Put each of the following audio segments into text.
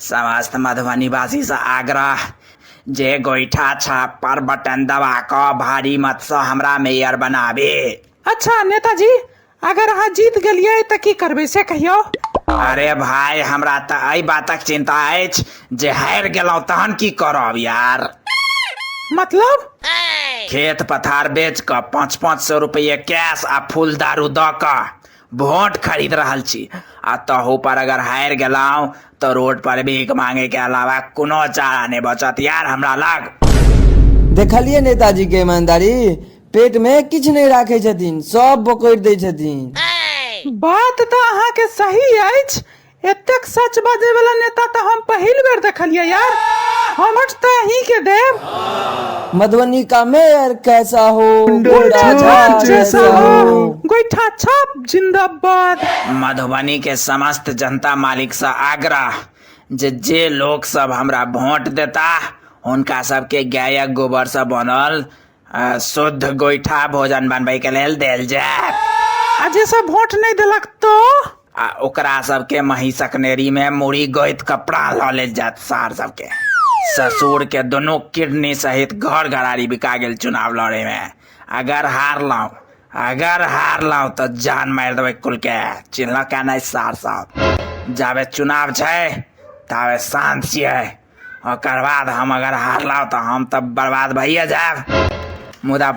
समस्त मधुबनी वासी सँ आग्रह जे गोइठा छाप पर बटन दबा कऽ भारी मत सँ हमरा मेयर बनाबी। अच्छा नेताजी, अगर अहाँ जीत गेलियै तऽ की करबै से कहियौ। अरे भाय, हमरा तऽ एहि बातक चिंता अछि जे हारि गेलहुँ तहन की करब यार। मतलब? खेत पथार बेच कऽ 500-500 रुपये कैश आ फूल दारू दऽ कऽ वोट खरीद रहल छी, आ तहू पर अगर हारि गेलहुँ तऽ रोड पर भीख मांगे के अलावा कोनो चारा नहि बचत यार हमरा लग। देखलियै नेताजी के ईमानदारी, पेट में किछु नहि राखै छथिन, सब बोकरि दै छथिन। बात तऽ अहाँके सही अछि, एतेक सच बाजै वाला नेता तऽ हम पहिल बेर देखलियै यार। हम वोट तऽ अहीं के देब। मधुबनी का मेयर कैसा हो, गोइठा छाप जैसा हो, गोइठा छाप जिंदाबाद। मधुबनी के समस्त जनता मालिक से आग्रह जे जे लोक सब हमरा वोट देता हुनका सबके गायक गोबर से बनल शुद्ध गोइठा भोजन बनबै के लेल देल जायत। आ जे सब वोट नहि देलक तो? आ ओकरा सबके महिषक नेरी में मुड़ी गोइत कपड़ा लऽ लेल जायत। सार सबके ससुर के दुनू किडनी सहित घर घरारी बिका गेल चुनाव लड़े में। अगर हारलहुँ, अगर हारलहुँ तऽ जान मारि देबै कुल के। चिन्हलक क्या नहि सार सब? जाबे चुनाव छै ताबे शांत छियै, ओकर बाद हम अगर हारलहुँ तऽ हम तऽ बर्बाद भइए जायब, मुदा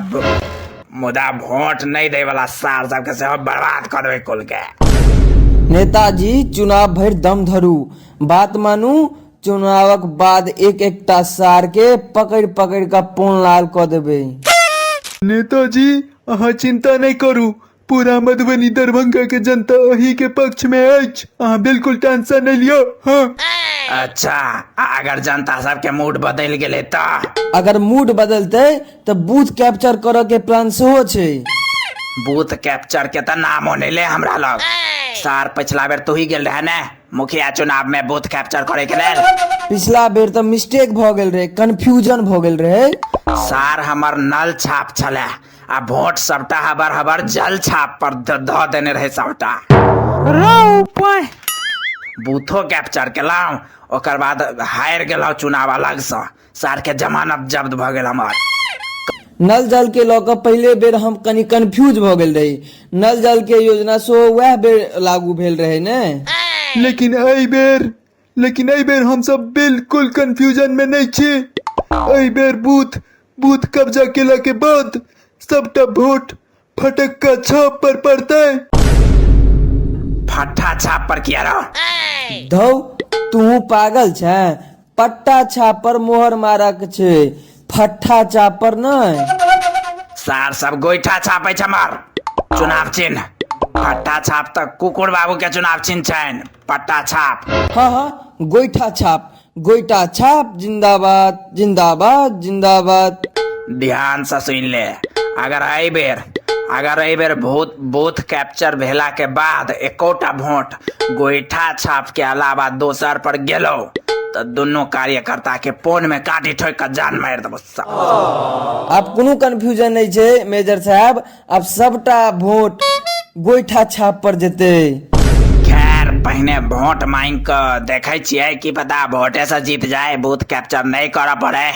मुदा वोट नहि दै वाला सार सबके सेहो बर्बाद कऽ देबै कुल के। नेताजी, चुनाव भरि दम धरू, बात मानू, चुनावक बाद एक एकटा सार के पकड़ि पकड़ि कऽ पोन लाल कऽ देबै। नेताजी, अहाँ चिंता नहि करू, पूरा मधुबनी दरभंगा के जनता अही के पक्ष में अछि, अहाँ बिल्कुल टेंशन नहीं लियो। हाँ। अच्छा, आ अगर जनता सबके मूड बदलि गेलै तऽ? अगर मूड बदलतै तऽ बूथ कैप्चर करऽ के प्लान सेहो छै। बूथ कैप्चर के तऽ नामो नहि ले हमरा लग। सार, पिछला बेर तू ही गेल रहे ने मुखिया चुनाव में बूथ कैप्चर करे के लेल? पिछला बेर तऽ मिस्टेक भऽ गेल रहे, कंफ्यूजन भऽ गेल रहे। सार, हमर नल छाप छले आ वोट सबटा हबर हबर जल छाप पर धऽ देने रहे सबटा। रौ पाइ। बूथो कैप्चर केलहुँ, ओकर बाद हारि गेलहुँ चुनाव अलगसँ, सार के जमानत जब्त भऽ गेल हमर। नल जल के लऽ कऽ पहिले बेर हम कनि कंफ्यूज भऽ गेल रही। नल जल के योजना सेहो वएह बेर लागू भेल रहै ने। लेकिन एहि बेर, लेकिन एहि बेर हमसब बिल्कुल कंफ्यूजन में नहीं छी। एहि बेर बूथ बूथ कब्जा केला के बाद सबटा वोट फटक्का छाप पर पड़तै। फट्टा छाप पर किया रहो? धौ, तू पागल छै? पट्टा छाप पर मोहर मारक छै, फट्टा छाप पर नहि। सार सब गोइठा छापै छै हमर चुनाव चिन्ह। फट्टा छाप तऽ कुकुर बाबू के चुनाव चिन्ह छनि, पट्टा छाप। हाँ हाँ, गोइठा छाप, गोइठा छाप जिंदाबाद जिंदाबाद जिंदाबाद। ध्यान से सुन ले, अगर एहि बेर, अगर एहि बेर भूत बूथ कैप्चर भेला के बाद एकोटा वोट गोइठा छाप के अलावा दोसर पर गेलो तऽ दुनू कार्यकर्ता के पोन में काटी ठोक के जान मारि देबो सब। आब कोनो कंफ्यूजन नहीं छै मेजर साहब, आब सबटा वोट गोइठा छाप पर जेतै। खैर, पहिने वोट मांग कऽ देखै छियै, की पता वोटे से जीत जाए, बूथ कैप्चर नहीं करऽ पड़े।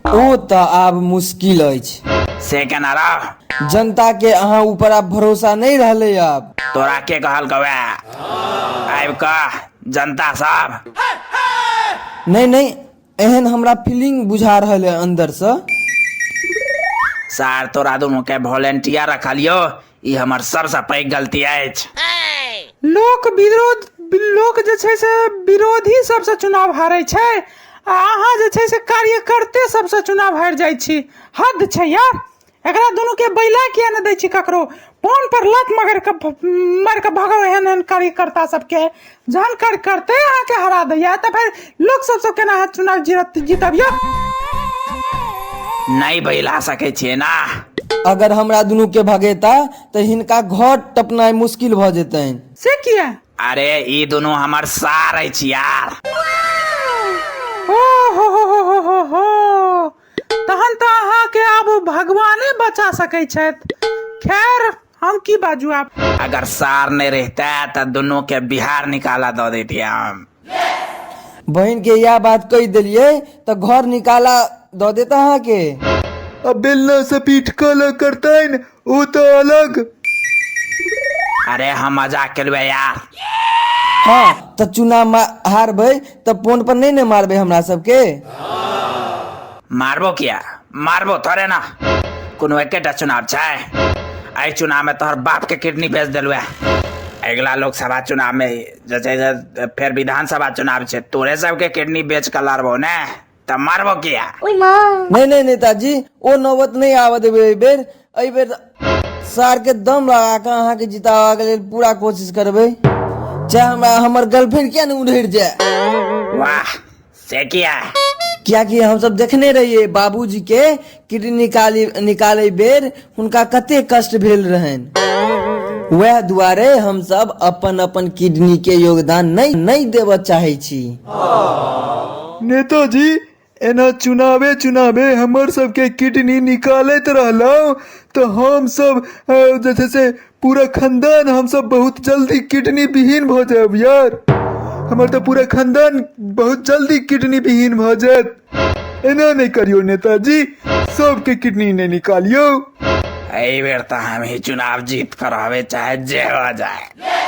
ओ तऽ आब मुश्किल अछि। से केना रह? जनता के अहाँ ऊपर आब भरोसा नहीं रहलै आब। तोरा के कहल कवे आबि कऽ जनता सब? नहीं नहीं, एहन हमरा फीलिंग बुझा रहल है अंदर से। सार, तोरा दुनू के वॉलेंटियर रखलियो, ई हमर सबसँ पैघ गलती अछि। लोक विरोध, लोक जे छै से विरोधी सबसँ चुनाव हारै छै, आ अहाँ जे छै से कार्यकर्ते सबसँ चुनाव हारि जाइ छी। हद छै यार, एकरा दुनू के बैला किया ने दै छी ककरो? फोन पर लत मगर के मारि के भगाओ एहन एहन कार्यकर्ता सबके। जहन कार्यकर्ते अहाँके हरा दैया तऽ फेर लोक सब सब केना अहाँ चुनाव जीतबियौ? नहि बैला सकै छियै ना। अगर हमरा दुनू के भगेता तऽ हिनका घर टपनाइ मुश्किल भऽ जेतनि। से किया? अरे ई दुनू हमर सार अछि यार। ओ हो हो हो हो हो हो, तहन तऽ अहाँके आब भगवाने बचा सकै छथि। खैर, हम की बाजू आब। अगर सार नहीं रहता तऽ दुनू के बिहार निकाला दऽ दैतियै हम। बहिन के इएह बात कहि देलियै तऽ घर निकाला दऽ देत अहाँके। आ बेलना से पीठ काला करतनि ओ तऽ अलग। अरे हम मजाक केलुए यार। हँ तऽ चुनाव हारबै तऽ फोन पर नहि ने मारबै हमरा सबके। मारबो किया, मारबो थोड़े ना, कोनो एकेटा चुनाव छै? एहि चुनाव में तोहर बाप के किडनी बेच देलुए, अगिला लोकसभा चुनाव में जे छै से फेर विधानसभा चुनाव छै, तोरे सबके किडनी बेच के लड़बो ने, तऽ मारबो किया? नहि नहि नेताजी, ओ नौबत नहि आबऽ देबै एहि बेर। एहि बेर सार के दम लगा कऽ अहाँके जिताबऽ के लेल पूरा कोशिश करबै, चाहे हमरा हमर गर्लफ्रेंड किया ने उधरि जाय। वाह, से किया? कियाकि हमसब देखने रहियै बाबूजी के किडनी निकाली निकालै बेर हुनका कते कष्ट भेल रहनि। वएह दुआरे हमसब अपन अपन किडनी के योगदान नहि देबऽ चाहै छी। नेताजी, एना चुनावे चुनावे हमर सबके किडनी निकालैत रहलहुँ तऽ हमसब जे छै से पूरा खानदान हमसब बहुत जल्दी किडनी विहीन भऽ जायब यार। हमर तऽ पूरा खानदान बहुत जल्दी किडनी विहीन भऽ जायत। एना नहि करियौ नेताजी, सबके किडनी नहि निकालियौ। एहि बेर तऽ हम ही चुनाव जीत कर रहबै, चाहे जे हो जाए।